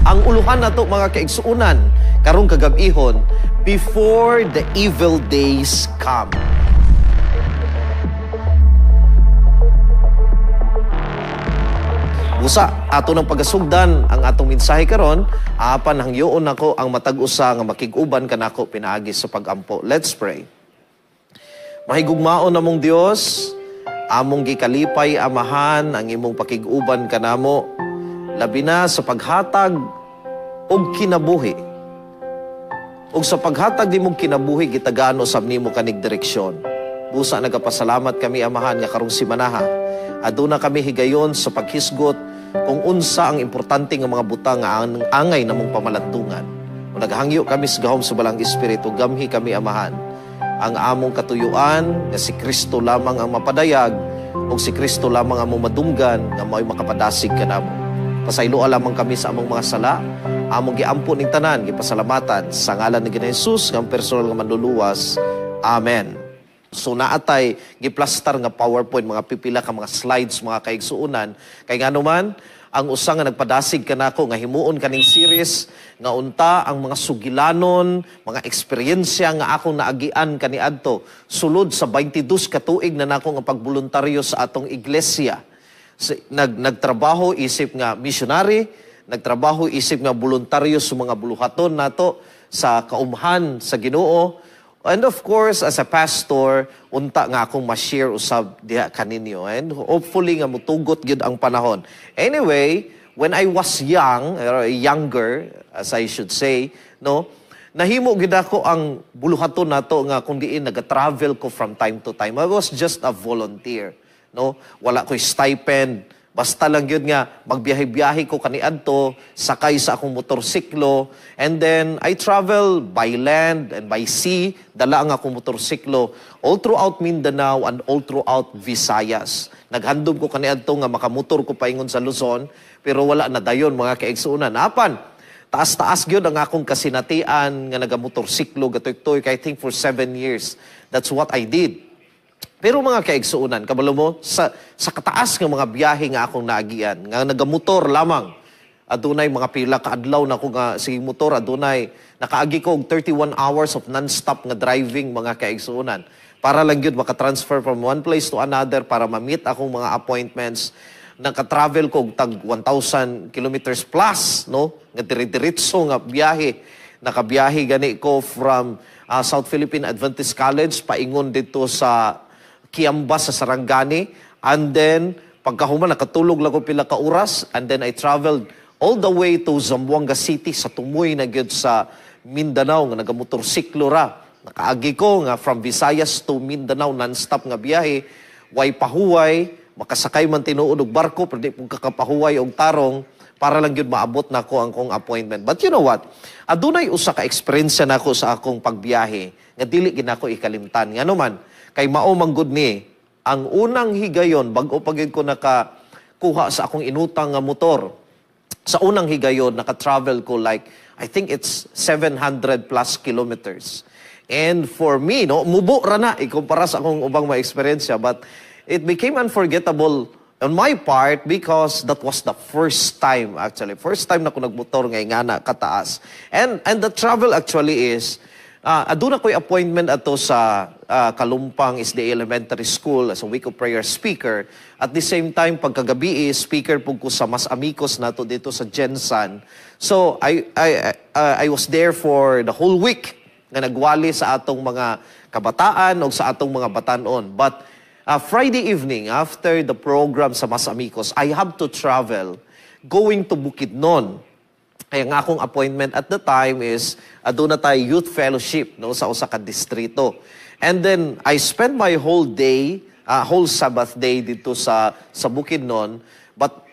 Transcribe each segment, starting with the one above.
Ang uluhan nato, mga kaigsuunan, karong kagabihon, "Before the Evil Days Come." Busa, ato ng pagasugdan ang atong mensahe karon, apan hangyoon nako ang matag usa nga makig-uban kanako pinaagi sa pagampo. Let's pray. Mahigugmaon namong Dios, among gikalipay, Amahan, ang imong pakig-uban kanamo, labi na sa paghatag og kinabuhi. Ug sa paghatag nimong kinabuhi, gitagaan usab nimo kanig direksyon. Busa nagapasalamat kami, Amahan, nga karong simanaha aduna kami higayon sa paghisgot kung unsa ang importante nga mga butang nga ang angay namong pamalandungan. Ug naghangyo kami sa gahom sa Balaang Espiritu, gamhi kami, Amahan. Ang among katuyuan nga si Kristo lamang ang mapadayag ug si Kristo lamang among madunggan nga mao'y makapadasig kanamo. Pasayloa lamang kami sa among mga sala. Among giampo ning tanan, gipasalamatan sa ngalan ni Ginoong Jesus nga ang personal nga manluluwas. Amen. So naatay giplastar nga PowerPoint, mga pipila ka mga slides, mga kaigsuonan, kay nganuman ang usa nga nagpadasig kanako nga himuon kaning series nga unta ang mga sugilanon, mga eksperyensya nga akong naagian kaniadto sulod sa 22 ka tuig na nako nga pagboluntaryo sa atong iglesia. Nagtrabaho isip nga missionary, nagtrabaho isip nga boluntaryo sa mga buluhaton nato sa kaumhan sa Ginoo. And of course, as a pastor, unta nga akong ma-share usab diha kaninyo. And hopefully nga mutugot gyud ang panahon. Anyway, when I was young, or younger, as I should say, no, nahimo gyud ako ang buluhaton nato nga kung diin naga-travel ko from time to time. I was just a volunteer, no? Wala ko'y stipend. Basta lang yun nga, magbiyahe-biyahe ko kaniadto, sakay sa akong motorsiklo, and then I travel by land and by sea, dala ang akong motorsiklo all throughout Mindanao and all throughout Visayas. Naghandom ko kaniadto nga makamotor ko paingon sa Luzon, pero wala na dayon, mga kaigsuonan. Apan, taas-taas gyud ang akong kasinatian nga nagamotorsiklo gatoy-toy, I think for 7 years. That's what I did. Pero mga kaigsuonan, kabalo mo, sa kataas nga mga biyahe nga akong naagian, nga nagamotor lamang, adunay mga pila ka adlaw na ako nga sige motor, adunay nakaagi ko og 31 hours of non-stop nga driving, mga kaigsuonan. Para lang gyud maka-transfer from one place to another para ma-meet akong mga appointments. Naka-travel ko og tag 1,000 kilometers plus, no? Nga dire-diretso nga biyahe. Nakabiyahe gani ko from South Philippine Adventist College paingon dito sa Kiamba sa Sarangani, and then pagkahuman nakatulog lang ko pila ka oras and then I traveled all the way to Zamboanga City, sa tumoy na gyud sa Mindanao nga nagamotorsiklo ra. Nakaagi ko nga from Visayas to Mindanao, non-stop nga biyahe, way pahuway. Makasakay man tinuod og barko pero di pud kakapahuway og tarong para lang gyud maabot nako ang kong appointment. But you know what? Adunay usa ka eksperyensya nako sa akong pagbiyahe nga dili gid nako ikalimtan. Ngano man, kay mao man gud ni ang unang higayon bag-o pa gyud ko nakakuha sa akong inutang nga motor. Sa unang higayon naka-travel ko like I think it's 700 plus kilometers. And for me, no, mubo ra na ikumpara sa akong ubang mga eksperyensya, but it became unforgettable on my part because that was the first time, actually. First time na ko nagmotor nga ingana kataas. And the travel actually is aduna ko'y appointment ato sa Kalumpang SDA Elementary School as a Week of Prayer speaker. At the same time, pagkagabi, speaker pud ko sa Mas Amigos nato dito sa GenSan. So, I was there for the whole week nga nagwali sa atong mga kabataan o sa atong mga batanon. But Friday evening, after the program sa Mas Amigos, I have to travel going to Bukidnon. Kaya nga akong appointment at the time is aduna tayo youth fellowship, no, sa usa ka distrito. And then I spent my whole day, whole Sabbath day dito sa Bukidnon, but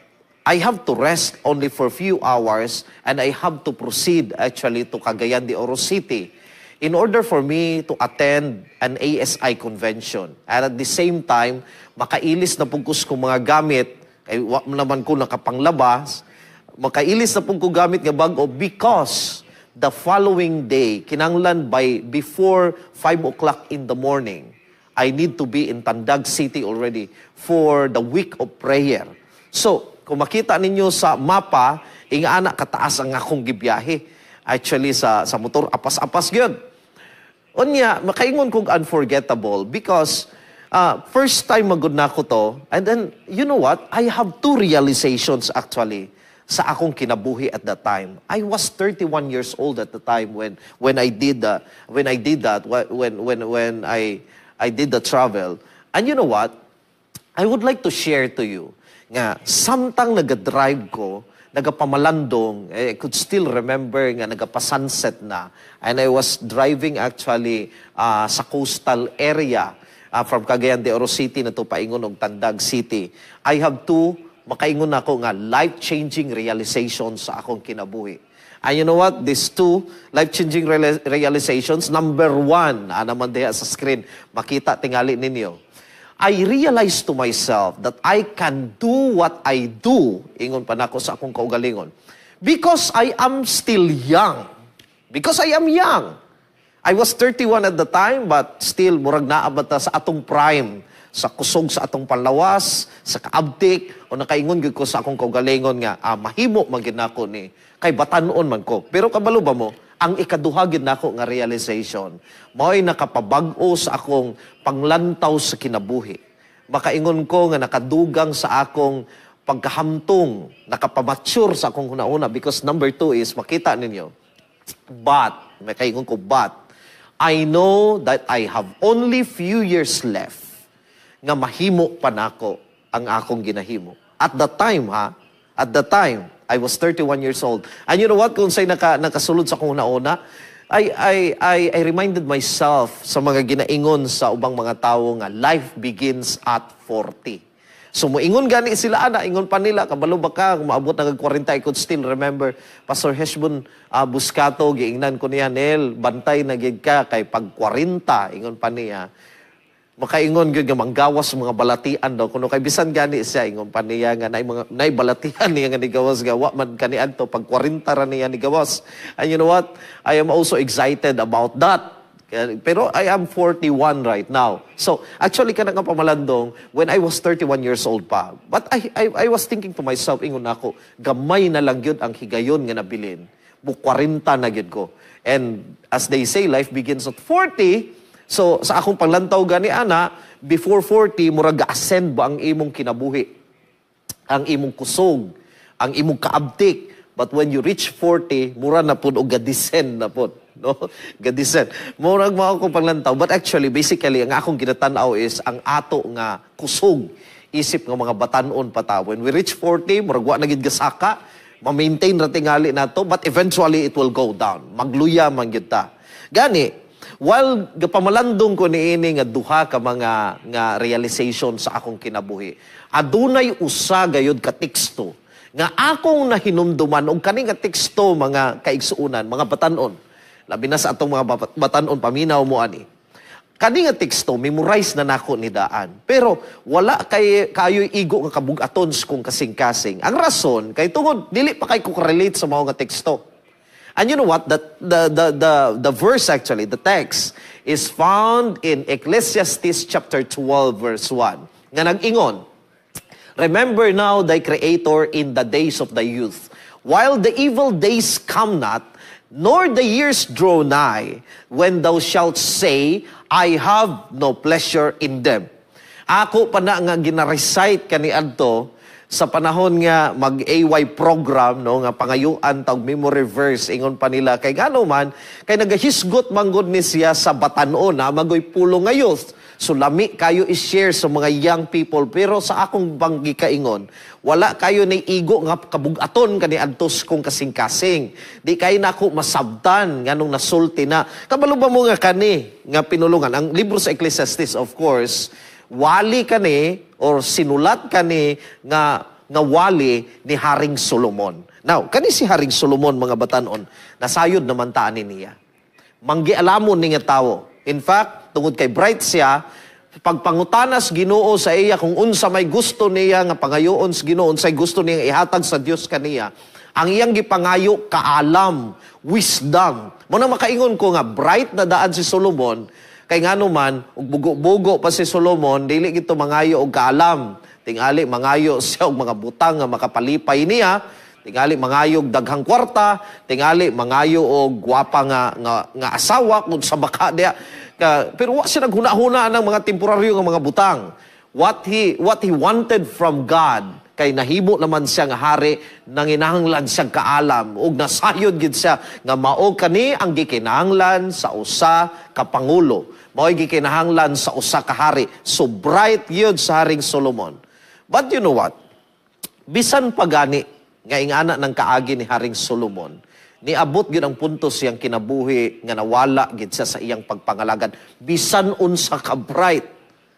I have to rest only for few hours and I have to proceed actually to Cagayan de Oro City in order for me to attend an ASI convention. And at the same time, makailis na pud ko mga gamit, kay wa naman ko nakapanglabas, makailis na pud ko gamit nga bag-o because the following day, kinanglan by before 5 o'clock in the morning, I need to be in Tandag City already for the Week of Prayer. So, kung makita ninyo sa mapa, Ingana kataas ang akong gibiyahe. Actually, sa motor, apas-apas gyud. Unya, makaingon kog unforgettable because first time magud nako to, and then, you know what? I have two realizations actually sa akong kinabuhi at that time. I was 31 years old at the time when I did that, when I did the travel. And you know what? I would like to share to you nga samtang naga-drive ko, nagapamalandong, eh, I could still remember nga nagapa-sunset na. And I was driving actually sa coastal area from Cagayan de Oro City na to paingon og Tandag City. I have two, makaingon ako nga life-changing realizations sa akong kinabuhi. And you know what? These two life-changing realizations, number one, naman diha sa screen, makita tingali ninyo. I realized to myself that I can do what I do, ingon pa nako sa akong kaugalingon, because I am still young. Because I am young. I was 31 at the time, but still, murag naa ba ta sa atong prime, sa kusog sa atong panlawas, sa kaabtik, o nakaingon gyud ko sa akong kaugalingon nga, mahimo man gyud nako ni, kay batanon man ko. Pero kabalo ba mo, ang ikaduha gyud nako nga realization, mao'y nakapabag-o sa akong panglantaw sa kinabuhi. Makaingon ko nga nakadugang sa akong pagkahamtong, nakapamature sa akong hunahuna, because number two is, makita ninyo, but, makaingon ko, but, I know that I have only few years left nga mahimo pa nako ang akong ginahimo. At the time, ha? At the time, I was 31 years old. And you know what? Kung sa'y nakasulod sa akong una, I reminded myself sa mga ginaingon sa ubang mga tawo nga life begins at 40. So moingon gani sila ana, ingon pa nila, kabalo ba ka kung maabot na 40? I could still remember Pastor Heshbon Buscato, giingnan ko niya, "Nel, bantay na gid ka kay pag 40," ingon pa niya, makaingon gyud nga manggawas mga balatian daw kuno, kay bisan gani siya, ingon pa niya nga naay balatian niya nga nigawas nga wa man kaniadto, pag 40 ra niya nigawas. And you know what? I am also excited about that. Pero I am 41 right now. So, actually, kana nga pamalandong, when I was 31 years old pa, but I was thinking to myself, ingon nako, gamay na lang yun ang higayon nga nabilin. Mu 40 na gyud ko. And as they say, life begins at 40. So, sa akong panglantaw gani ana, before 40, murag ga-ascend ba ang imong kinabuhi? Ang imong kusog, ang imong kaabtik. But when you reach 40, mura na pud og ga-descend na pud. No? Ga-descend. Murag mao akong panglantaw. But actually, basically, ang akong ginatan-aw is ang ato nga kusog isip nga mga batanon pa ta. When we reach 40, murag wa na gid gasaka, ma-maintain ra tingali nato, but eventually it will go down. Magluya man gyud ta. Gani, while gapamalandong ko niini nga duha ka mga nga realization sa akong kinabuhi, adunay usa gayud ka teksto nga akong nahinumduman, og kani nga teksto, mga kaigsuonan, mga batanon, labi na sa atong mga batanon, paminaw mo ani. Kani nga teksto, memorize na nako ni daan. Pero wala kay kayo igo nga kabugaton kung kasing-kasing. Ang rason kay tungod dili pa kay ko relate sa mao nga teksto. And you know what? The verse actually, the text, is found in Ecclesiastes chapter 12 verse 1. Nga nag-ingon, "Remember now thy Creator in the days of thy youth, while the evil days come not, nor the years draw nigh, when thou shalt say, 'I have no pleasure in them.'" Ako pa na nga gina-recite kaniadto sa panahon nga mag-AY program, no, nga pangayuan tag memory verse, ingon pa nila, kay ngano man kay nagahisgot manggod ni siya sa batanon na magoy pulo nga youth. So lami kayo i-share sa mga young people, pero sa akong banggi kaingon, wala kayo ni igo nga kabugaton kaniadto kung kasing-kasing. Di kayo nako masabtan nganong nasulti na. Kabalo ba mo nga kani nga pinulungan, ang libro sa Ecclesiastes, of course, wali kani or sinulat kani nga wali ni Haring Solomon. Now, kani si Haring Solomon, mga batanon, nasayod naman ta ani niya. Manggialamon ni nga tawo. In fact, tungod kay bright siya, pagpangutanas Ginoo sa iya kung unsa may gusto niya nga pangayoon sa Ginoo, unsay gusto niya ihatag sa Dios kaniya, ang iyang gipangayo, kaalam, wisdom. Mo na makaingon ko nga bright na daan si Solomon, kay ngano man ug bugo-bugo pa si Solomon, dili gito mangayo og kaalam. Tingali mangayo siya og mga butang nga makapalipay niya. Tingali mangayog daghang kwarta, tingali mangayo og gwapa nga asawa kung sa baka diya. Pero wa siya naghuna-huna ng mga temporaryo nga mga butang. What he wanted from God, kay nahimo naman siya nga hari, nanginahanglan siyang kaalam ug nasayod gid siya nga mao kani ang gikinahanglan sa usa ka pangulo, mao'y gikinahanglan sa usa ka hari. So bright yun sa Haring Solomon. But you know what? Bisan pa gani nga ingana ng kaagi ni Haring Solomon, niabot gyud ang punto siyang kinabuhi nga nawala gid siya sa iyang pagpangalagad, bisan unsa ka bright.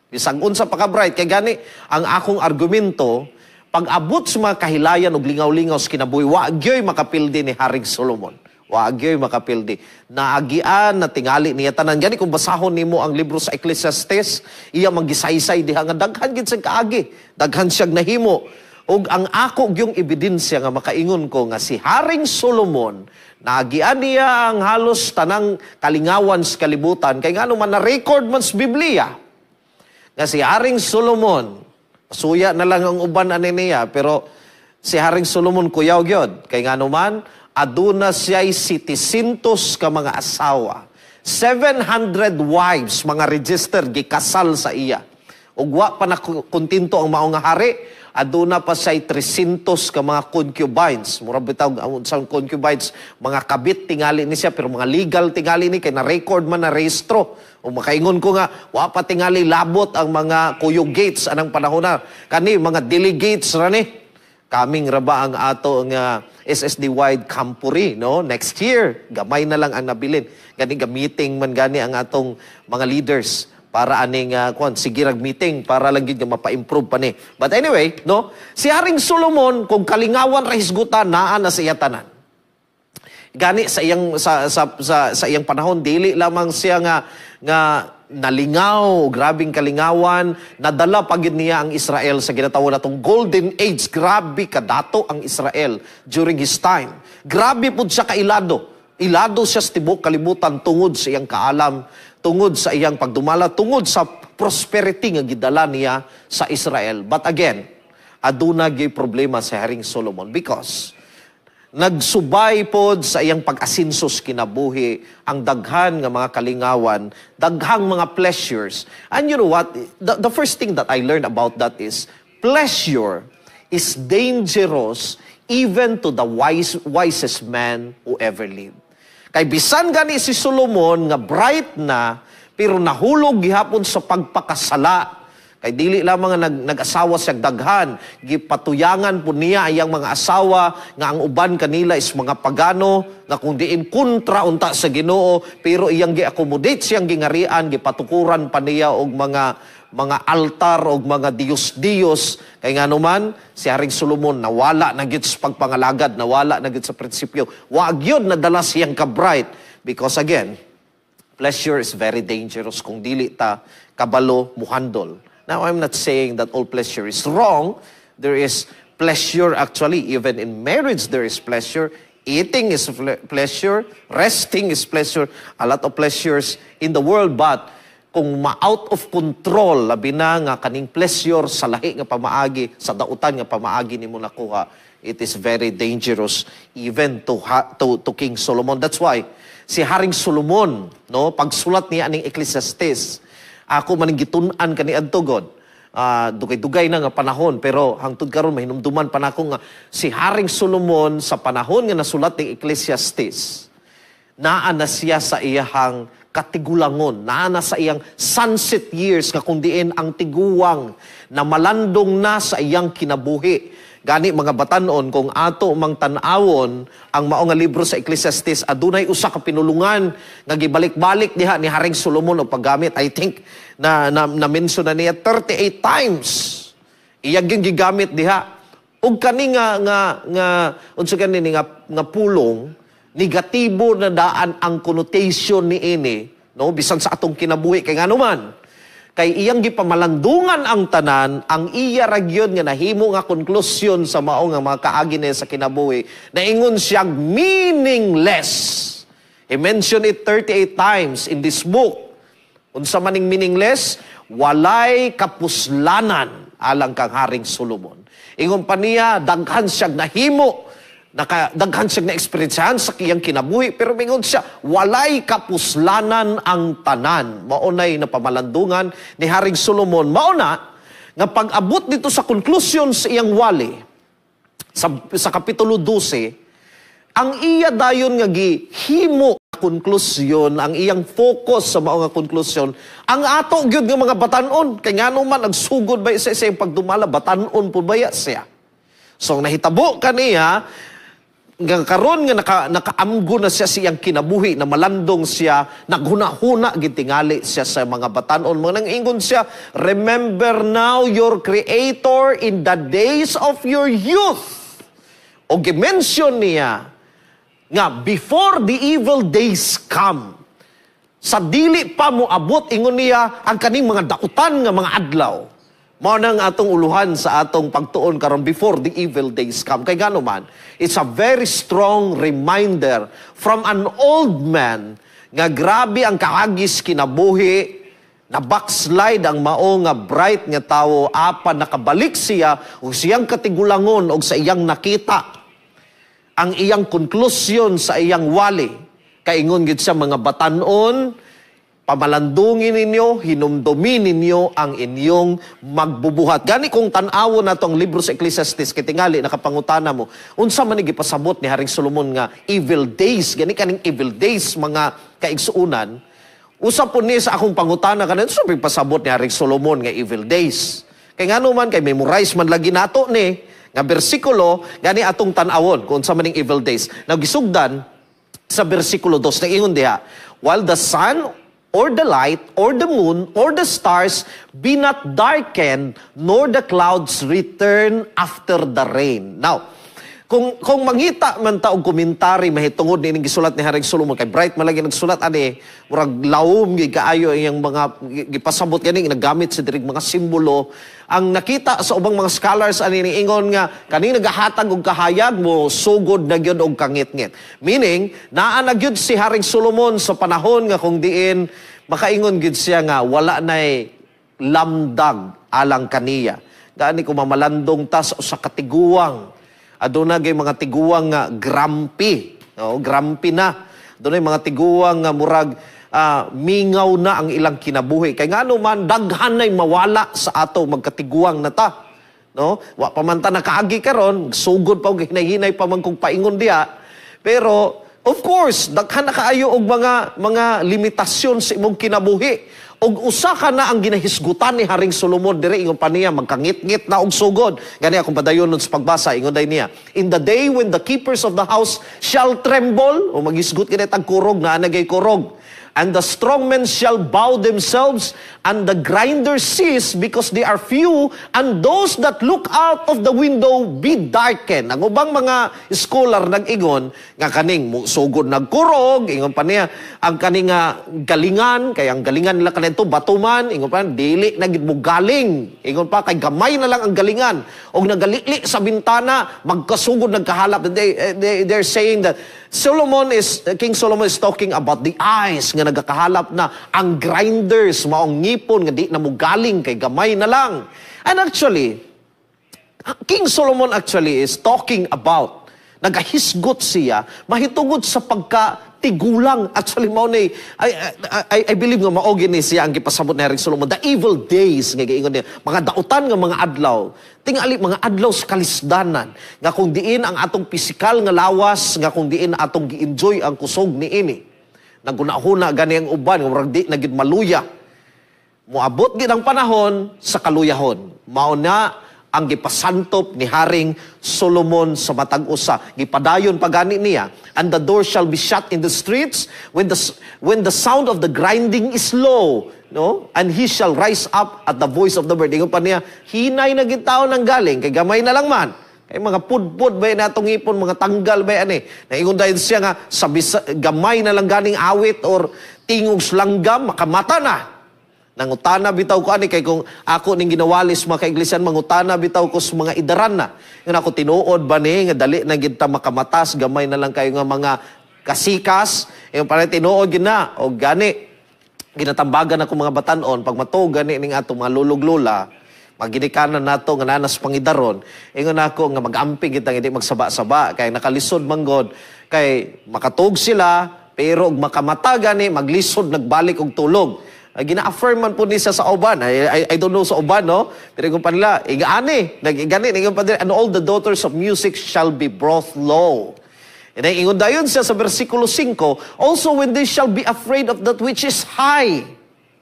Bisan unsa pa ka bright. Kay gani ang akong argumento, pag-abot sa mga kahilayan ug lingaw-lingaw sa kinabuhi, wa gyoy makapildi ni Haring Solomon. Wa gyoy makapildi. Naagian na tingali niya tanan. Gani kung basahon nimo ang libro sa Ecclesiastes, iya magisaysay diha nga daghan gid siyang kaagi, daghan siyang nahimo. Ug ang ako gyung ebidensya nga makaingon ko nga si Haring Solomon, naagian niya ang halos tanang kalingawan sa kalibutan, kay ngano man na-record man sa Biblia nga si Haring Solomon, suya na lang ang uban ani niya, pero si Haring Solomon kuyaw gyud. Kay ngano man, aduna siya'y 700 ka mga asawa. 700 wives, mga register, gikasal sa iya. Ug wa pa na kontento ang mao nga hari, aduna pa siya'y 300 ka mga concubines. Mura bitaw ang sa concubines, mga kabit tingali ni siya, pero mga legal tingali ni kay na record man, na rehistro. O makaingon ko nga wa pa tingali labot ang mga kuyog gates anang panahon na. Kani mga delegates ra ni. Kaming ra ba ang ato nga SSD wide camporee, no, next year? Gamay na lang ang nabilin. Gani ga meeting man gani ang atong mga leaders para aning kuan, sige rag meeting para lang gid nga mapa-improve pa ni. But anyway, no, si Haring Solomon, kung kalingawan ra hisgutan, naa na sa iya tanan. Gani sa iyang sa iyang panahon, dili lamang siya nga nalingaw, grabing kalingawan, nadala pa gyud niya ang Israel sa ginatawag natong Golden Age. Grabe kadato ang Israel during his time. Grabe pud siya kailado. Ilado siya sa tibuok kalibutan tungod sa iyang kaalam, tungod sa iyang pagdumala, tungod sa prosperity nga gidala niya sa Israel. But again, aduna gyud problema sa Haring Solomon because nagsubay pod sa iyang pag-asinso sa kinabuhi ang daghan nga mga kalingawan, daghang mga pleasures. And you know what? The first thing that I learned about that is pleasure is dangerous even to the wisest man who ever lived. Kay bisan gani si Solomon nga bright na, pero nahulog gihapon sa pagpakasala. Kay dili lamang nga nag-asawa siya daghan, gipatuyangan po niya iyang mga asawa nga ang uban kanila is mga pagano nga kung diin kontra unta sa Ginoo, pero iyang gi-accommodate siyang gingarian, gipatukuran pa niya og mga altar og mga diyos-diyos. Kay ngano man, si Haring Solomon nawala na gyud sa pagpangalagad, nawala na gyud sa prinsipyo. Wa gyud nadala siyang ka-bright because again, pleasure is very dangerous kung dili ta kabalo muhandol. Now, I'm not saying that all pleasure is wrong. There is pleasure actually. Even in marriage, there is pleasure. Eating is pleasure. Resting is pleasure. A lot of pleasures in the world. But kung ma-out of control, labi na nga kaning pleasure sa lahi nga pamaagi, sa dautan nga pamaagi nimo nakuha, it is very dangerous even to King Solomon. That's why si Haring Solomon, no, pagsulat niya aning Ecclesiastes, ako man gitun-an kani adto god. Dugay-dugay na nga panahon, pero hangtod karon mahinumduman pa nako nga si Haring Solomon sa panahon nga nasulat ning Ecclesiastes, naa na siya sa iyahang katigulangon, naa na sa iyang sunset years nga kung diin ang tiguwang na malandong na sa iyang kinabuhi. Gani mga batanon, kung ato mang tan-awon ang mao nga libro sa Ecclesiastes, adunay usa ka pinulungan nga gibalik-balik diha ni Haring Solomon og paggamit. I think na mention na niya 38 times. Iyang gyud gigamit diha. Ug kani nga unsa kani ni nga pulong, negatibo na daan ang connotation niini, no, bisan sa atong kinabuhi. Kay ngano man, kay iyang gipamalandungan ang tanan, ang iya ra gyud nga nahimo nga konklusyon sa mao nga mga kaagi niya sa kinabuhi, naingon siyang meaningless. He mentioned it 38 times in this book. Unsa maning meaningless? Walay kapuslanan alang kang Haring Solomon. Ingon pa niya, daghan siyang nahimo. Naka daghan siya na eksperyensahan sa iyang kinabuhi, pero mingon siya, walay kapuslanan ang tanan. Mao nay napamalandungan ni Haring Solomon. Mao na nga pag-abot dito sa konklusyon sa iyang wali sa kapitulo 12, ang iya dayon nga gihimo konklusyon, ang iyang focus sa mao nga konklusyon, ang ato gyud nga mga batan-on. Kay ngano man, nagsugod ba sa iyang pagdumala, batan-on po baya siya. So ang nahitabo kaniya nga karon nga nakaamgo na siya sa iyang kinabuhi, na malandong siya, naghuna-huna gitingali siya sa mga batan-on. Mga nang-ingon siya, "Remember now your Creator in the days of your youth." O gi-mention niya nga before the evil days come, sa dili pa mo abot, ingon niya, ang kaning mga dautan nga mga adlaw. Mao nang atong uluhan sa atong pagtuon karon, before the evil days come. Kay ngano man, it's a very strong reminder from an old man nga grabe ang kaagis kinabuhi, na backslide ang mao nga bright nga tawo, apan nakabalik siya ug siyang katigulangon og sa iyang nakita ang iyang konklusyon sa iyang wali. Kaingon gid siya, "Mga batanon, pamalandungin ninyo, hinumdumin ninyo ang inyong magbubuhat." Gani kung tan-awon nato ang libro sa Ecclesiastes, kay tingali nakapangutana mo, unsa man ni gipasabot ni Haring Solomon nga evil days? Gani kaning evil days, mga kaigsuunan, usa po ni sa akong pangutana kanin, so pasabot ni Haring Solomon nga evil days? Kay ngano man, kay memorize man lagi nato ni nga bersikulo, gani atong tan-awon kung unsa man ning evil days. Now, gisugdan sa bersikulo 2, nagingon diha, "While the sun or the light or the moon or the stars be not darkened, nor the clouds return after the rain." Now, kung mangita man ta og komentary mahitungod nining gisulat ni Haring Solomon, kay bright man lagi nagsulat ani, murag lawom gyud kaayo iyang mga gipasabot, gani naggamit sa diri mga simbolo. Ang nakita sa ubang mga scholars ani, ni ingon nga kaning nagahatag og kahayag mo sugod na gyud og kangitngit, meaning naa na gyud si Haring Solomon sa panahon nga kung diin makaingon gyud siya nga wala nay lamdag alang kaniya. Gani kung mamalandong tas sa katiguang, aduna gyud mga tiguang nga grumpy, no? Grumpy na. Aduna mga tiguang nga murag mingaw na ang ilang kinabuhi. Kay ngano man, daghan nay mawala sa ato magkatiguang na ta. No? Wa pa man ta nakaagi karon, sugod pa og hinay-hinay pa man kung paingon diha. Pero of course, daghan na kaayo og mga limitasyon sa imong kinabuhi. Og usa ka na ang ginahisgutan ni Haring Solomon dire, ingon pa niya, magkangit-ngit na og sugod. Gani akong padayon sa pagbasa, ingon day niya, "In the day when the keepers of the house shall tremble," o magisgot kini tag kurog na anagay kurog, "and the strong men shall bow themselves, and the grinders cease because they are few, and those that look out of the window be darkened." Ang ubang mga scholar nag-ingon nga kaning sugod nagkurog, ingon pa niya, ang kaning nga galingan, kay ang galingan nila kanito bato man, ingon pa, dili na gid mo galing. Ingon pa, kay gamay na lang ang galingan. Og nagalili sa bintana, magkasugod nagkahalap. They're saying that Solomon is King Solomon is talking about the eyes nga nagakahalap na, ang grinders, maong ngipon nga di na mo galing kay gamay na lang. And actually, King Solomon actually is talking about, nagahisgot siya mahitungod sa pagka tigulang. Actually, mao ni I believe nga mao gini siya ang gipasabot ni Haring Solomon, the evil days nga giingon niya, mga dautan nga mga adlaw. Tingali mga adlaw sa kalisdanan nga kung diin ang atong pisikal nga lawas, nga kung diin atong gi-enjoy ang kusog niini. Nagunahuna gani ang uban nga murag di na gid maluya. Moabot gid ang panahon sa kaluyahon. Mao na ang gipasantop ni Haring Solomon sa matag usa. Gipadayon pa gani niya, "And the door shall be shut in the streets when the sound of the grinding is low," no? "And he shall rise up at the voice of the bird." Ingon pa niya, hinay na gid taon ang galing kay gamay na lang man. Kay mga pudpud ba na atong ipon, mga tanggal ba ani. Naingon dahil siya nga sa gamay na lang ganing awit or tingog langgam, makamata na. Nangutana bitaw ko ani, kay kung ako ning ginawalis, mga kaiglesia, mangutana bitaw ko sa mga idaran na. Nga ako, tinuod ba ni nga dali na gid ta makamatas, gamay na lang kayo nga mga kasikas? Yung pala, tinuod gid na. O gani ginatambagan ako mga batanon, pag matuog gani ning atong mga lulog-lula, Maginikanan nato nga naa nas pangidaron, ingon ako nga mag-amping kita hindi magsaba-saba kay nakalisod manggod kay makatug sila, pero og makamata gani maglisod nagbalik og tulog. Ay, gina-affirm man po ni siya sa uban. I don't know sa uban, no? Pero kung panila, igani, nag-igani, ingon pa din, "And all the daughters of music shall be brought low." And then, ingon dayon siya sa versikulo 5, "Also when they shall be afraid of that which is high."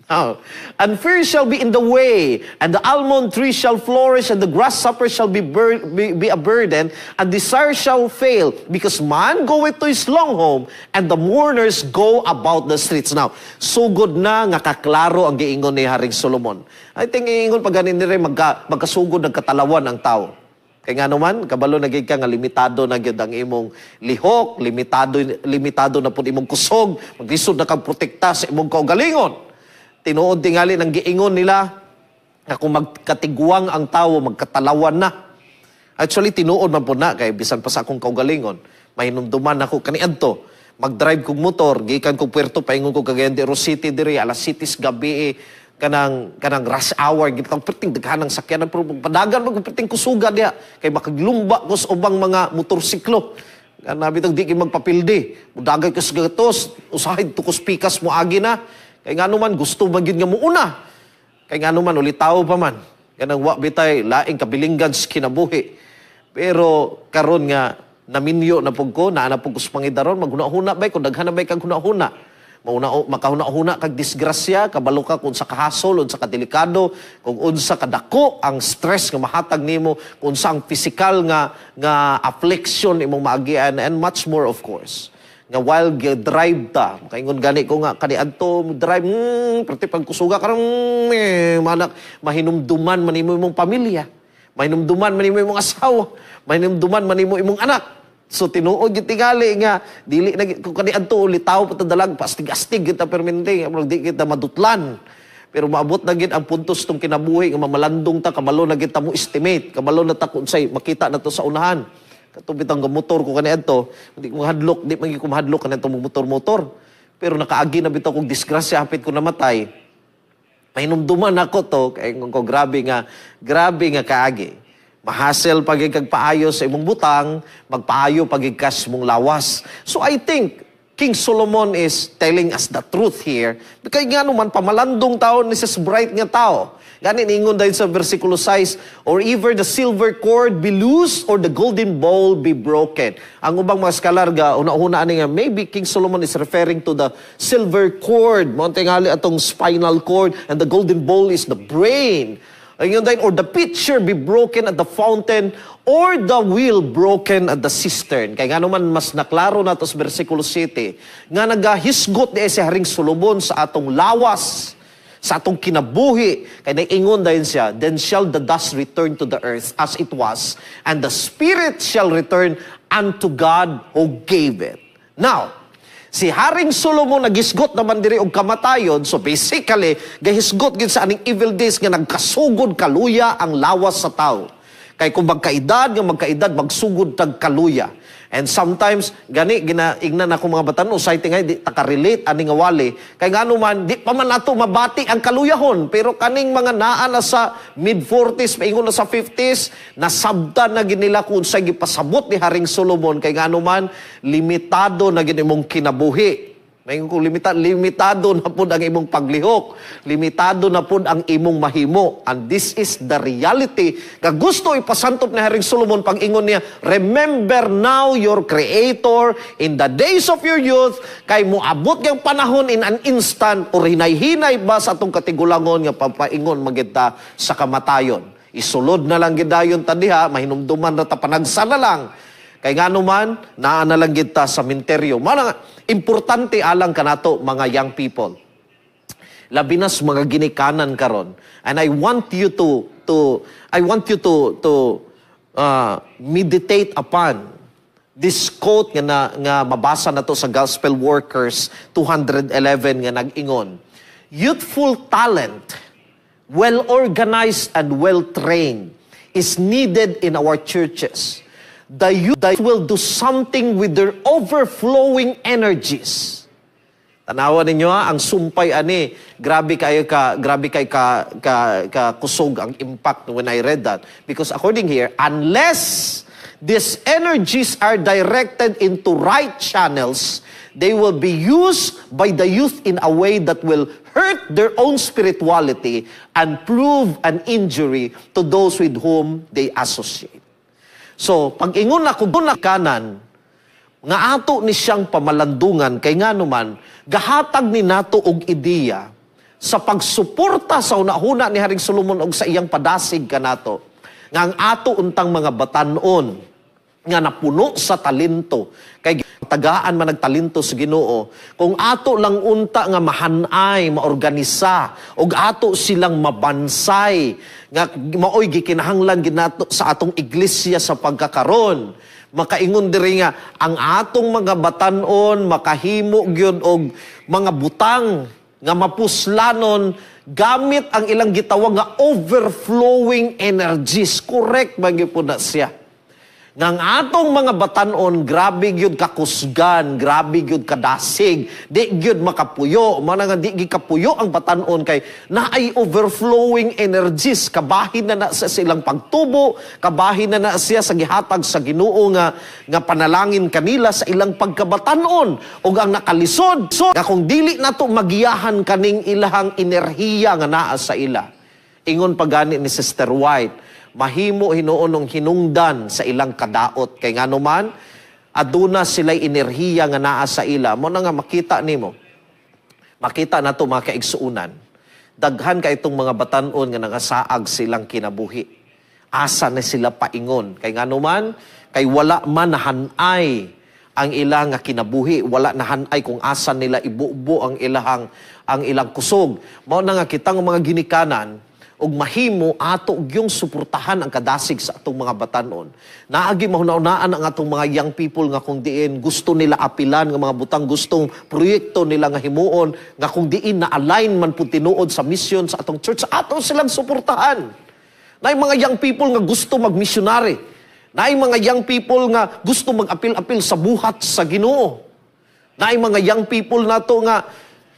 Oh. "And fear shall be in the way, and the almond tree shall flourish, and the grasshopper shall be a burden, and desire shall fail, because man goeth to his long home, and the mourners go about the streets." Now, sugod na nga kaklaro ang giingon ni Haring Solomon. I think iingon pa ganin ni magkasugod nagkatalawan ang tao. Kay nga naman, kabalo na gyud ka nga limitado na gyud ang imong lihok, limitado limitado na pud imong kusog, maglisod na kag protekta sa imong kaugalingon. Tinuod tingali ng giingon nila nga kung magkatigwang ang tao, magkatalawan na. Actually, tinuod man po na, kay bisan pa sa akong kaugalingon, mahinumduman ako kaniadto. Mag-drive kog motor, gikan kog Puerto, paingon ko Cagayan de Oro City diri, alas 7 gabi, eh, kanang rush hour, gitang perting daghan ng sakyanan, pero padagan mag perting kusuga diha kay makaglumba ko sa ubang mga motorsiklo. Kana bitong di kay magpapildi. Mudagay ko sa gatos, usahay tukos pikas mo agi na. Kay ngano man gusto man gyud nga muuna. Kay ngano man ulitawo pa man. Kanang wa bitay laing kabilinggan sa kinabuhi. Pero karon nga naminyo na pud ko, naa na pud ko sa pangidaron, maghuna-huna bay kung daghan na bay kag huna-huna. Mauna makahuna-huna kag disgrasya, kabalo ka kung sa kahasol, unsa ka delikado, kung unsa kadako ang stress nga mahatag nimo, kung unsa ang physical nga affliction imong maagian, and much more, of course. Nga while drive ta, makaingon gani ko nga kaniadto drive, perti pagkusuga karon, eh, manak mahinumduman man nimo imong pamilya. Mahinumduman man nimo imong asawa, mahinumduman man nimo imong anak. So tinuod gyud tingali nga dili na kung kaniadto ulitaw pa ta dalag, pastig-astig kita permente, murag di kita madutlan. Pero maabot na gid ang puntos tong kinabuhi nga mamalandong ta, kabalo na gid ta mo estimate, kabalo na ta kung unsay makita na to sa unahan. Kato bitang motor ko kaniadto, hindi ko mahadlok, di man gyud ko mahadlok kaniadto mo motor-motor. Pero nakaagi na bitaw kog disgrasya, hapit ko namatay. Mahinumduman ako to, kay ko grabe nga kaagi. Mahasel pag kag paayo sa imong butang, magpaayo pag kas mong lawas. So I think King Solomon is telling us the truth here. Kay nga naman, pamalandong tao ni sa bright nga tao. Gani ningon dahil sa versikulo 6, "Or either the silver cord be loose or the golden bowl be broken." Ang ubang mga scholar ga una-una ani nga maybe King Solomon is referring to the silver cord, mao tingali atong spinal cord, and the golden bowl is the brain. Ayun din, "Or the pitcher be broken at the fountain, or the wheel broken at the cistern." Kay nga naman mas naklaro na to sa versikulo 7, nga nagahisgot ni si Haring Solomon sa atong lawas, sa atong kinabuhi. Kay naingon dayon siya, "Then shall the dust return to the earth as it was, and the spirit shall return unto God who gave it." Now, si Haring Solomon nagisgot naman diri og kamatayon. So basically, gahisgot gid sa aning evil days nga nagkasugod kaluya ang lawas sa tao. Kay kung magkaedad nga magkaedad, magsugod tag kaluya. And sometimes gani ginaingnan ako mga batan-on, usay tingay di ta ka-relate ani nga wali. Kay ngano man di pa man nato mabati ang kaluyahon, pero kaning mga naa na sa mid 40s paingon na sa 50s, nasabtan na gid nila kung unsay gipasabot ni Haring Solomon, kay ngano man limitado na gid imong kinabuhi. May kung limitado na pud ang imong paglihok. Limitado na pud ang imong mahimo. And this is the reality. Nga gusto ipasantop ni Haring Solomon pag ingon niya, "Remember now your Creator in the days of your youth," kay moabot yung panahon in an instant or hinay-hinay ba sa atong katigulangon nga papaingon magita sa kamatayon. Isulod na lang gidayon ta diha, mahinumduman na ta panagsa na lang. Kay ngano man, naa na lang gid ta sa minteryo. Mana importante alang kanato mga young people. Labi na sa mga ginikanan karon. And I want you to meditate upon this quote nga mabasa na to sa Gospel Workers 211 nga nag-ingon, "Youthful talent, well organized and well trained, is needed in our churches. The youth will do something with their overflowing energies." Tanawa ninyo ha, ang sumpay ani, grabe kayo ka, grabe kay ka, ka, ka kusog ang impact when I read that. Because according here, unless these energies are directed into right channels, they will be used by the youth in a way that will hurt their own spirituality and prove an injury to those with whom they associate. So, pag ingon ako na kanan, nga ato ni siyang pamalandungan kay ngano man gahatag ni nato og ideya sa pagsuporta sa hunahuna ni Haring Solomon og sa iyang padasig kanato nga ang ato untang mga batanon nga napuno sa talento, kay tagaan man nagtalento sa Ginoo, kung ato lang unta nga mahanay, maorganisa og ato silang mabansay nga maoy gikinahanglan ginato sa atong iglesia sa pagkakaron. Makaingon diri nga ang atong mga batanon makahimo gyud og mga butang nga mapuslanon gamit ang ilang gitawag nga overflowing energies. Correct ba gyud po na siya? Nga ang atong mga batanon, grabe gyud kakusgan, grabe gyud kadasig, di gyud makapuyo. Mana nga di gyud kapuyo ang batanon kay naay overflowing energies, kabahin na na sa silang pagtubo, kabahin na na siya sa gihatag sa Ginoo nga nga panalangin kanila sa ilang pagkabatanon. Ug ang nakalisod, so, nga kung dili nato magiyahan kaning ilahang enerhiya nga naa sa ila. Ingon pagani ni Sister White, mahimo hinuon ng hinungdan sa ilang kadaot kay ngano man aduna sila'y enerhiya nga naa sa ila. Mo na nga makita nimo, makita nato, mga kaigsuunan, daghan ka itong mga batanon nga nangasaag silang kinabuhi. Asa na sila paingon? Kay ngano man, kay wala man nahanay ang ilang nga kinabuhi, wala nahanay kung asa nila ibubo ang ilang kusog. Mao na nga kitang mga ginikanan ug mahimo ato gyung suportahan ang kadasig sa atong mga batanon. Naagi mahuna-unaan ang atong mga young people nga kung diin gusto nila apilan nga mga butang, gustong proyekto nila nga himuon nga kung diin na align man pud tinuod sa mission sa atong church, ato silang suportahan. Naay mga young people nga gusto magmisyonary. Naay mga young people nga gusto mag-apil-apil sa buhat sa Ginoo. Naay mga young people nato nga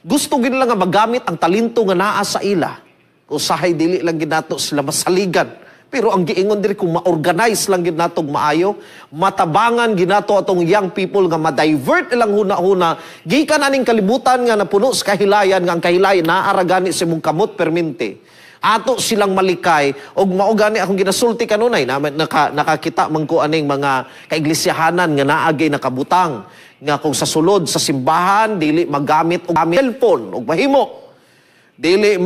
gusto gid nga magamit ang talento nga naa sa ila. Usahay dili lang gid nato sila masaligan. Pero ang giingon diri, kung ma-organize lang gid nato maayo, matabangan gid nato atong young people nga ma-divert ilang huna-huna gikan aning kalibutan nga napuno sa kahilayan, nga ang kahilayan naa ra gani sa imong kamot permente. Ato silang malikay og mao gani akong ginasulti kanunay na nakakita man ko aning mga kaiglisyahanan nga naagay nakabutang nga kung sa sulod sa simbahan dili magamit og cellphone og mahimo dili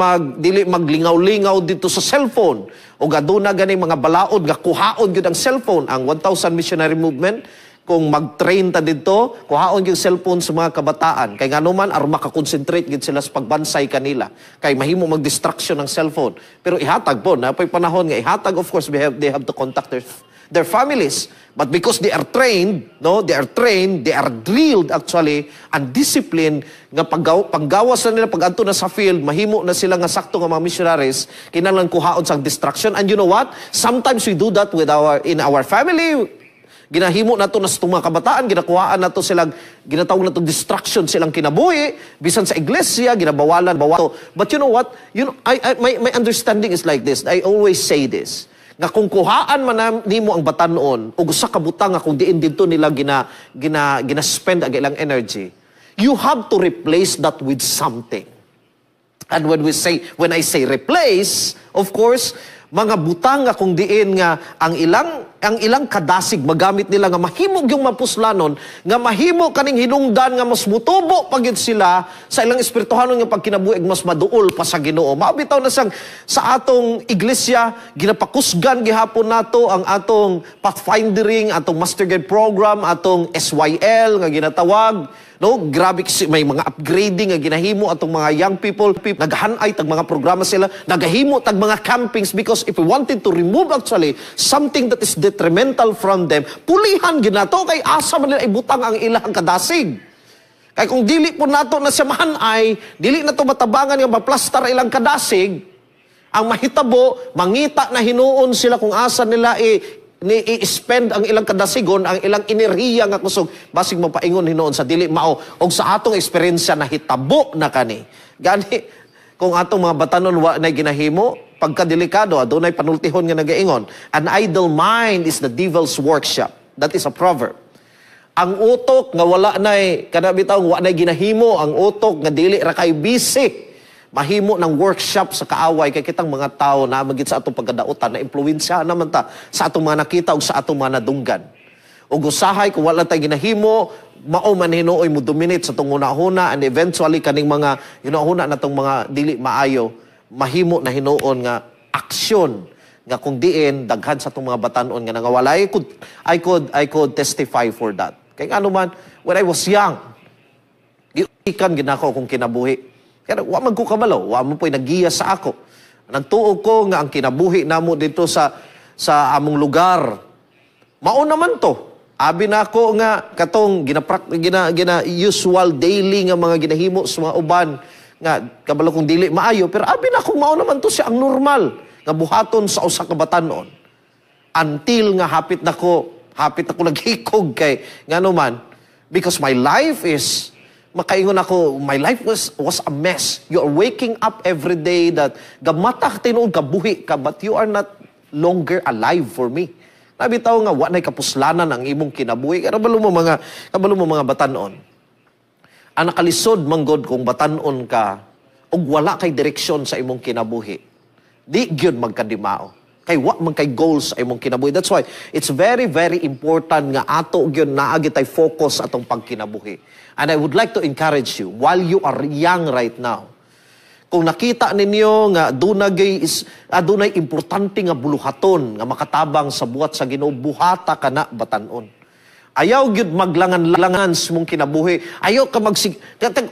maglingaw-lingaw dito sa cellphone, ug aduna gani mga balaod nga kuhaon gyud ang cellphone. Ang 1000 Missionary Movement, kung mag-train ta didto, kuhaon gyud cellphone sa mga kabataan kay ngano man, aron maka-concentrate gyud sila sa pagbansay kanila, kay mahimo mag-distraction ang cellphone. Pero ihatag po na pay panahon nga ihatag. Of course, they have to contact their families. But because they are trained, no, they are trained, they are drilled actually, and disciplined, nga paggawas na nila, pag-adto na sa field, mahimo na sila nga sakto nga mga missionaries, kinahanglan kuhaon sa distraction. And you know what? Sometimes we do that with our in our family. Ginahimo nato na sa itong mga kabataan, ginakuhaan nato silang, ginatawag nato distraction silang kinabuhi, bisan sa iglesia, ginabawalan, bawal. But you know what? I, my, my understanding is like this. I always say this nga kung kuhaan man nimo ang batanon og usa ka butang nga kung diin didto nila gina gina gina spend ang ilang energy, you have to replace that with something. And when I say replace, of course, mga butang nga kung diin nga ang ilang kadasig magamit nila nga mahimo yung mapuslanon, nga mahimo kaning hinungdan nga mas mutubo pa gyud sila sa ilang espirituhanon nga pagkinabuhi, mas maduol pa sa Ginoo. Mao bitaw na sang sa atong iglesia ginapakusgan gihapon nato ang atong pathfindering, atong Master Guide program, atong SYL nga ginatawag. No, grabe kasi may mga upgrading nga ginahimo atong mga young people, naghanay tag mga programa sila, nagahimo tag mga campings, because if we wanted to remove actually something that is detrimental from them, pulihan ginato kay asa man nila ibutang ang ilang kadasig. Kay kung dili po nato na siya mahanay, dili na to matabangan nga maplastar ilang kadasig, ang mahitabo, mangita na hinuon sila kung asa nila Ni i-spend ang ilang kadasigon, ang ilang enerhiya nga kusog, basig mapaingon hinuon sa dili mao. Og sa atong eksperyensya, nahitabo na kani. Gani kung atong mga batanon wa na ginahimo, pagkadelikado. Adunay panultihon nga nagaingon, "An idle mind is the devil's workshop." That is a proverb. Ang utok nga wala nay kana bitaw, wa nay ginahimo, ang utok nga dili ra kay busy, mahimo ng workshop sa kaaway, kay kitang mga tao na magit sa atong pagkadautan na impluwensya naman ta sa atong mga nakita ug sa atong mga nadunggan. Ug usahay kung wala tay ginahimo, mao man hinuoy mo dominate sa atong hunahuna, and eventually kaning mga hunahuna natong mga dili maayo, mahimo na hinuon nga aksyon nga kung diin daghan sa atong mga batanon nga nangawala. I could testify for that. Kay ngano man, when I was young, giikan ginako akong kinabuhi. Kaya wa man ko kabalo, wa man po'y nagiya sa ako. Nagtuo ko nga ang kinabuhi namo dito sa among lugar, mao naman to. Abi na ako nga katong gina, gina usual daily nga mga ginahimo sa mga uban nga kabalo kong dili maayo, pero abi na akong mao naman to siya ang normal nga buhaton sa usa ka batanon. Until nga hapit na ko naghikog, kay ngano man, because my life is, makaingon ako, my life was a mess. You are waking up every day that gamata ka tinuod kabuhi ka, but you are not longer alive for me. Nabitaw nga wa nay kapuslanan ang imong kinabuhi. Kabalo mo, mga batanon, ang nakalisod manggod kung batanon ka ug wala kay direksyon sa imong kinabuhi. Di gyud magkadimao. Kay wa man kay goals sa imong kinabuhi. That's why it's very, very important nga ato gyud naa gyud tay focus sa atong pagkinabuhi. And I would like to encourage you while you are young right now. Kung nakita ninyo nga adunay importante nga buluhaton nga makatabang sa buhat sa Ginoo, buhata kana, batanon. Ayaw gyud maglangan-langan sa mong kinabuhi. Ayaw ka magsig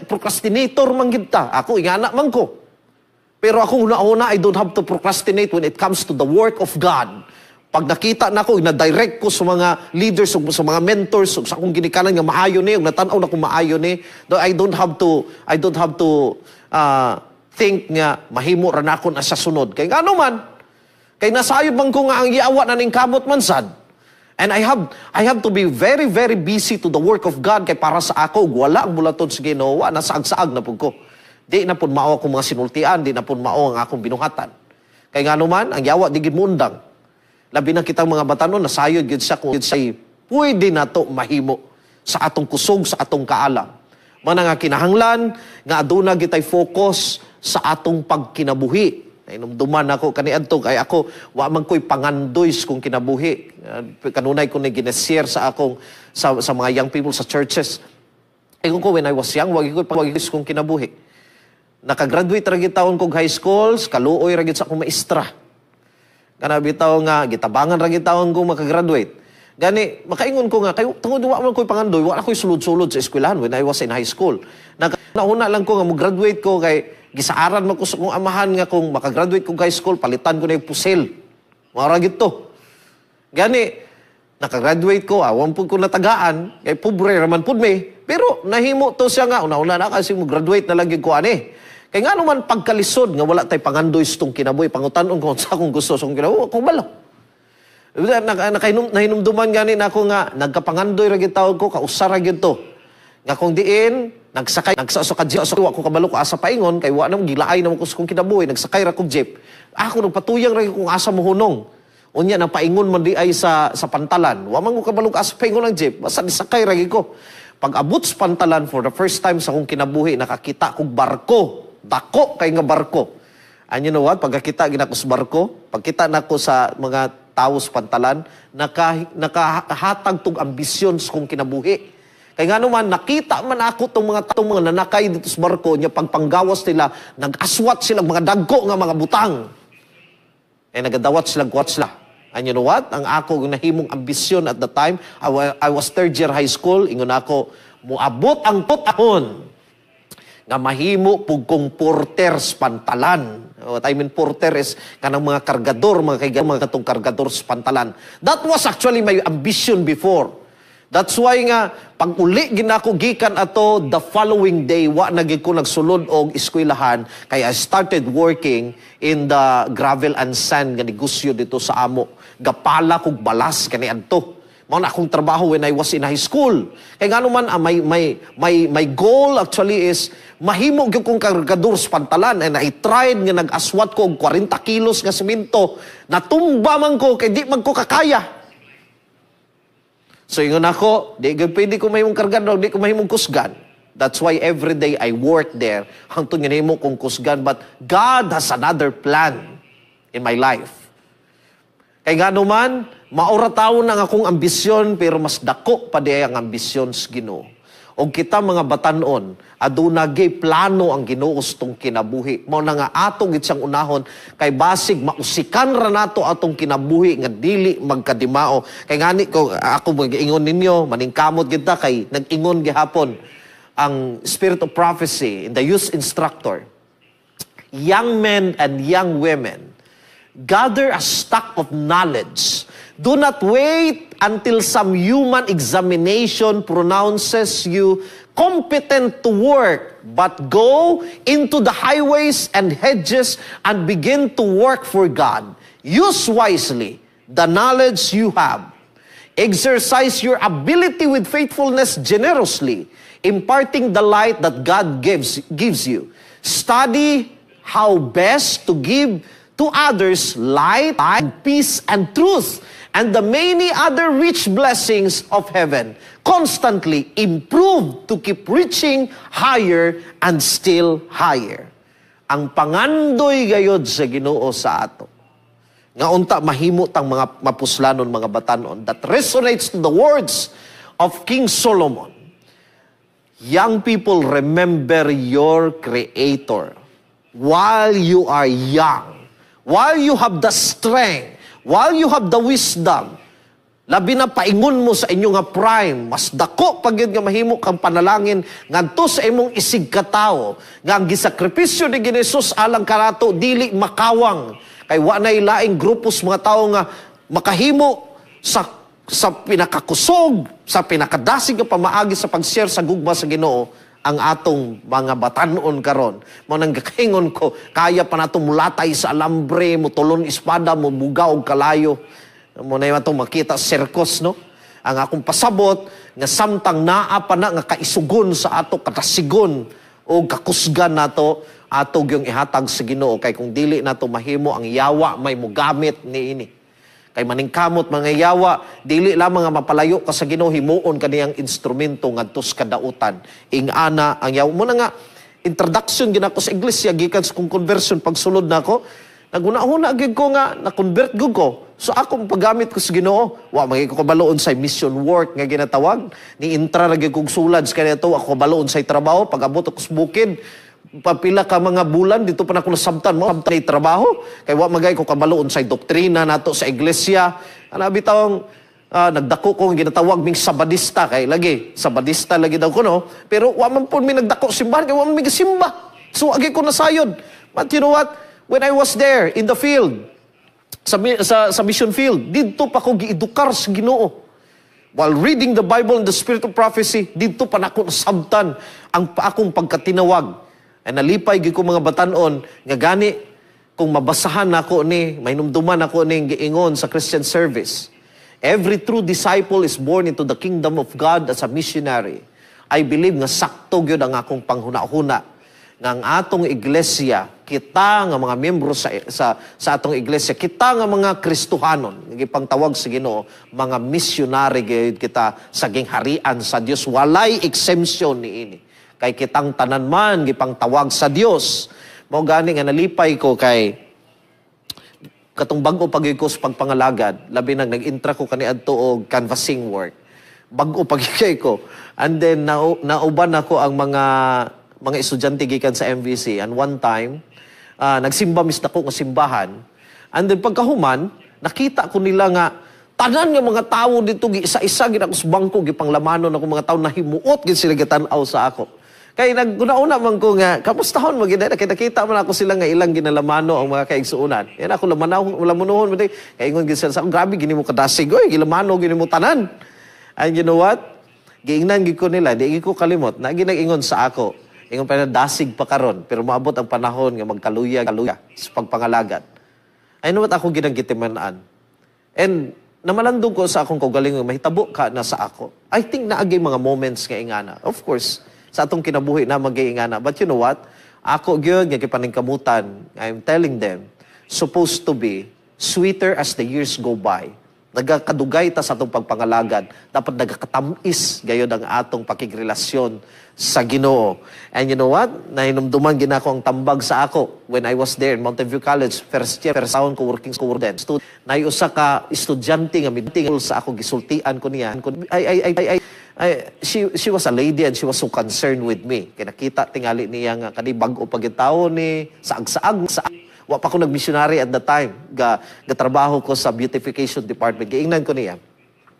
procrastinator man gyud ta. Ako, ingana man ko. Pero akong una-una, I don't have to procrastinate when it comes to the work of God. Pag nakita na ko, na-direct ko sa mga leaders, sa mga mentors, sa akong ginikanan nga maayo ni, ug natan-aw na kung maayo ni, I don't have to think nga mahimo ra nako na sa sunod. Kay ngano man, kay nasayod man ko nga ang yawa na ning kamot man sad. And I have to be very, very busy to the work of God, kay para sa ako wala ang buluhaton sa Ginoo, na saag-saag na pud ko. Di na pud mao akong mga sinultian, di na pud mao ang akong binuhatan. Kay ngano man, ang yawa di gid mundang. Labi na kitang mga batanon, nasayod gid siya kung siya pwede na to mahimo sa atong kusog, sa atong kaalam. Mana nga kinahanglan nga aduna gitay focus sa atong pagkinabuhi. Nainumduman ako kaniadto, kay ako wa man ko'y pangandoy sa kong kinabuhi. Kanunay ko ni gina-share sa mga young people sa churches. Ingon ko, when I was young, wag ko'y pangandoy sa kong kinabuhi. Nakagraduate ra gid taon kog high school, kaluoy ra gid sa akong maestra. Kana bitaw nga gitabangan ra gid taon ko makagraduate. Gani makaingon ko nga kay tungod wa man ko'y pangandoy, wa ko'y sulod-sulod sa eskwelahan when I was in high school. Nauna lang ko nga mo-graduate ko, kay gisaaran man ko sa akong amahan nga kung makagraduate ko high school, palitan ko na yung pusil. Mao ra gid to. Gani nakagraduate ko, awan pud ko natagaan, kay pobre raman pud mi. Pero nahimo to siya nga una-una na kasi mo graduate na lang gyud ko ani. Kay ngano man, pagkalisod nga wala tay pangandoy sa tong kinabuhi, pangutan-on ko sa akong gusto sa akong kinabuhi, kung balo. Nahinumduman gani na ako nga nagkapangandoy ra gyud tawag ko, kausa ra gyud to. Nga kung diin nagsakay nagsa sa ka jeep, wa ko kabalo ko asa paingon, kay wa na gilaay na ko sa kong kinabuhi, nagsakay ra kog jeep. Ako nagpatuyang ra gyud kung asa mohunong. Unya na paingon man di ay sa pantalan. Wa man ko kabalo asa paingon ang jeep, basta nisakay ra gyud ko. Pag abot sa pantalan, for the first time sa akong kinabuhi nakakita kog barko, dako kay nga barko. And you know what? Pagkakita gina ko sa barko, pagkita nako sa mga tawo sa pantalan, nakahatag tog ambisyon sa kong kinabuhi. Kay ngano man, nakita man ako tong mga nanakay dito sa barko nya, pagpanggawas nila, nag-aswat sila mga dagko nga mga butang. Eh nagadawat sila, kwat sila. And you know what? Ang ako nahimong ambisyon at the time, I was third year high school, ingon ako, muabot ang panahon nga mahimo pug kong porter sa pantalan. What I mean porter is kanang mga kargador, mga kaigan, mga katong kargador sa pantalan. That was actually my ambition before. That's why nga pag uli ginako gikan ato, the following day wa na gid ko nagsulod og eskwelahan kay I started working in the gravel and sand nga negosyo dito sa amo. Gapala kog balas kani adto. Mao na akong trabaho when I was in high school. Kay ngano man my goal actually is mahimo gyud kong kargador sa pantalan, and I tried nga nag-aswat ko og 40 kilos nga semento. Natumba man ko kay di man ko kakaya. So ingon ako, di gyud pwede ko mahimong kargador, di ko mahimong kusgan. That's why every day I work there hangtod nga nahimo kong kusgan, but God has another plan in my life. Kay ngano man, maura tawo ang akong ambisyon, pero mas dako pa di ang ambisyon sa Ginoo. Og kita mga batanon, aduna gyud plano ang Ginoo sa atong kinabuhi. Mao na nga ato gid siyang unahon kay basig mausikan ra nato atong kinabuhi nga dili magkadimao. Kay ngani ko ako mag-ingon ninyo, maningkamot kita kay nag-ingon gihapon ang Spirit of Prophecy in the youth instructor. Young men and young women, gather a stock of knowledge. Do not wait until some human examination pronounces you competent to work, but go into the highways and hedges and begin to work for God. Use wisely the knowledge you have. Exercise your ability with faithfulness generously, imparting the light that God gives you. Study how best to give to others light and peace and truth and the many other rich blessings of heaven. Constantly improve to keep reaching higher and still higher. Ang pangandoy gayod sa Ginoo sa ato nga unta mahimo tang mga mapuslanon, mga batanon, that resonates to the words of King Solomon. Young people, remember your Creator while you are young, while you have the strength, while you have the wisdom. Labi na paingon mo sa inyo nga prime, mas dako pag yun nga mahimo kang panalangin ngadto sa imong isig katawo nga ang gisakripisyo ni Ginesus alang kanato dili makawang, kay wa nay laing grupos mga tawo nga makahimo sa pinakakusog, sa pinakadasig nga pamaagi sa pag-share sa gugma sa Ginoo ang atong mga batanon karon. Mao nang gakaingon ko, kaya pa nato mulatay sa alambre, mutulon espada, mubuga og kalayo. Mao na atong makita sa circus, no? Ang akong pasabot nga samtang naa pa na nga kaisugon sa ato, katasigon o kakusgan nato, ato gyung ihatag sa Ginoo, kay kung dili nato mahimo, ang yawa may mugamit niini. Kay maningkamot mga yawa, dili lamang nga mapalayo ka sa Ginoo, himuon kaniyang instrumento ngadto sa kadautan. Ing-ana ang yawa. Mao na nga introduction ginako sa iglesia gikan sa kong conversion, pagsulod nako, naguna-huna gyud ko nga na-convert gyud ko. So akong paggamit ko sa Ginoo, wa man ko kabaloon sa mission work nga ginatawag. Ni intra ra gyud kog sulad sa kaniadto, ako kabaloon sa trabaho. Pag abot ako sa bukid, papila ka mga bulan dito pa nako nasabtan mo sabtan trabaho kay wa magay ko kabaloon sa doktrina nato sa iglesia. Ana bitawng nagdako ko nga ginatawag ming sabadista, kay lagi sabadista lagi daw ko, no, pero wa man pud mi nagdako simbahan kay wa man mi gisimba. So agi ko nasayod. But you know what, when I was there in the field, sa mission field, didto pa ko giedukar sa Ginoo. While reading the Bible and the Spirit of Prophecy, didto pa nako nasabtan ang akong pagkatinawag. Ay nalipay gyud ko, mga batanon, nga gani kung mabasahan nako ni, mainumduman nako ni giingon sa Christian service. Every true disciple is born into the kingdom of God as a missionary. I believe nga sakto gyud ang akong panghuna-huna nga ang atong iglesia, kita nga mga miyembro sa atong iglesia, kita nga mga Kristohanon, gipangtawag sa Ginoo, mga misyonary gyud kita sa gingharian sa Dios. Walay exemption niini. Kay kitang tanan man gipangtawag sa Dios. Mao gani nga nalipay ko kay katong bag-o pag ko sa pagpangalagad, labi nag nag-intra ko kaniadto og canvassing work. Bag-o pag ko. And then nauban ako ang mga estudyante gikan sa MVC, and one time nagsimba mis dako nga simbahan, and then pagkahuman nakita ko nila nga tanan nga mga tawo dito gi isa-isa gid ako sa bangko, gipanglamanon ako. Mga tawo nahimuot gid sila gitan-aw sa ako kay naguna-una man ko nga kamustahon man gid kay nakita man ako sila nga ilang ginalamano ang mga kaigsuonan. Yan ako lamanaw lamunuhon man kay ingon gid sila sa ako, "Grabe gini mo kadasig oy, gilamano gini mo tanan." And you know what? Giingnan gid ko nila, di gid ko kalimot, na ginag-ingon sa ako. Ingon pa na dasig pa karon, pero maabot ang panahon nga magkaluya kaluya sa pagpangalagad. I know what ako ginang gitiman-an. And namalandong ko sa akong kaugalingon, mahitabo ka na sa ako. I think naagay mga moments nga ingana. Of course, sa atong kinabuhi na magay ingana. But you know what? Ako gyud nga gipaningkamutan, I'm telling them, supposed to be sweeter as the years go by. Nagakadugay ta sa atong pagpangalagad, dapat nagakatamis gayod ang atong pakigrelasyon sa Ginoo. And you know what? Nahinumduman ginako ang tambag sa ako when I was there in Mountain View College, first year, first taon ko working school then. Nay usa ka estudyante nga miting sa ako, gisultian ko niya. I, she was a lady and she was so concerned with me. Kay nakita tingali niya nga kani bag-o pa gyud ni saag-saag sa. Wa pa ko nag-missionary at the time. Ga trabaho ko sa beautification department. Giingnan ko niya,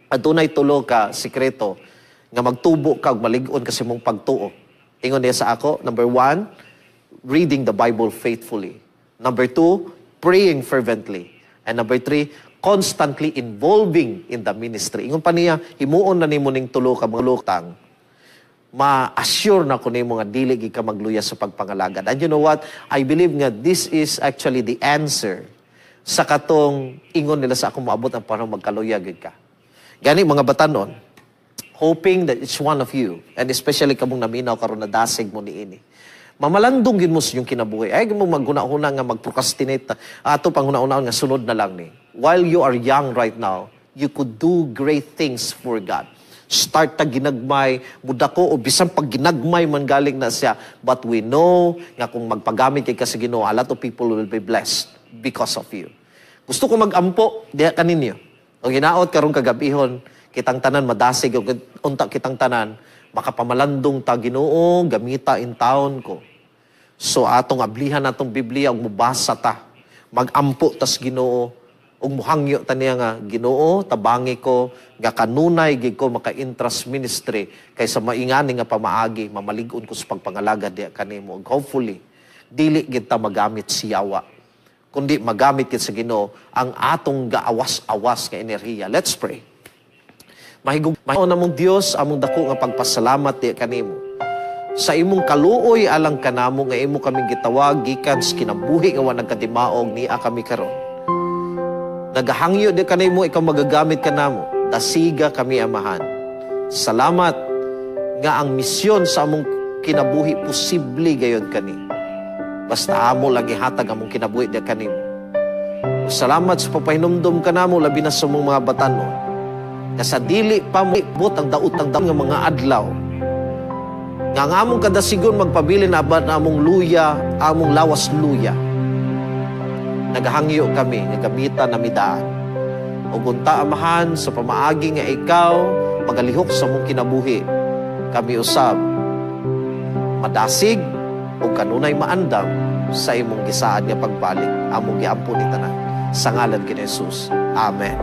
adunay tulo ka sikreto nga magtubo ka ug malig-on kasi mong pagtuo. Ingon niya sa ako, number one, reading the Bible faithfully. Number two, praying fervently. And number three, constantly involving in the ministry. Ingon pa niya, himuon na nimo ning tulo ka mga lutang, ma-assure na ko nimo nga dili gid ka magluya sa pagpangalagad. And you know what? I believe nga this is actually the answer sa katong ingon nila sa akong moabot ang panahon magkaluya gid ka. Gani, mga batanon, hoping that each one of you, and especially kamong naminaw karon na dasig mo niini, mamalandong gid mo sa inyong kinabuhi. Ay mo maghuna-huna nga mag-procrastinate. Ato pang huna-huna nga sunod na lang ni. While you are young right now, you could do great things for God. Start ta ginagmay, mudako o bisan pag ginagmay man galing na siya. But we know nga kung magpagamit kay ka sa Ginoo, a lot of people will be blessed because of you. Gusto ko magampo diha kaninyo. O ginaot karong kagabihon, kitang tanan madasig og unta kitang tanan makapamalandong ta, "Ginoo, gamita in taon ko." So atong ablihan natong Biblia ug mobasa ta. Magampo tas Ginoo ug muhangyo ta niya nga, "Ginoo, tabangi ko nga kanunay gid ko maka-interest ministry kaysa maingani nga pamaagi mamalig-on ko sa pagpangalagad diha kanimo." Ug hopefully dili gid ta magamit si yawa kundi magamit gid sa Ginoo ang atong gaawas-awas nga enerhiya. Let's pray. Mahigug namong Dios, among dako nga pagpasalamat di kanimo sa imong kaluoy alang kanamo nga imo kaming gitawag gikan sa kinabuhi nga wa nagkadimaog, nia kami karon. Nagahangyo di kanimo, ikaw magagamit kanamo. Dasiga kami, Amahan. Salamat nga ang misyon sa among kinabuhi posible gayon kani. Basta amo lang ihatag among kinabuhi di kanimo. Salamat sa papahinumdom kanamo, labi na sa among mga batanon. Nga sa dili pa moabot ang daotang nga mga adlaw nga ang among kadasigon magpabilin na na among luya, among lawas luya. Nagahangyo kami nga gamitan nami daan. Ug unta, Amahan, sa pamaagi nga ikaw magalihok sa among kinabuhi, kami usab madasig ug kanunay maandam sa imong gisaad nga pagbalik. Among giampo ni tanan sa ngalan kini Jesus. Amen.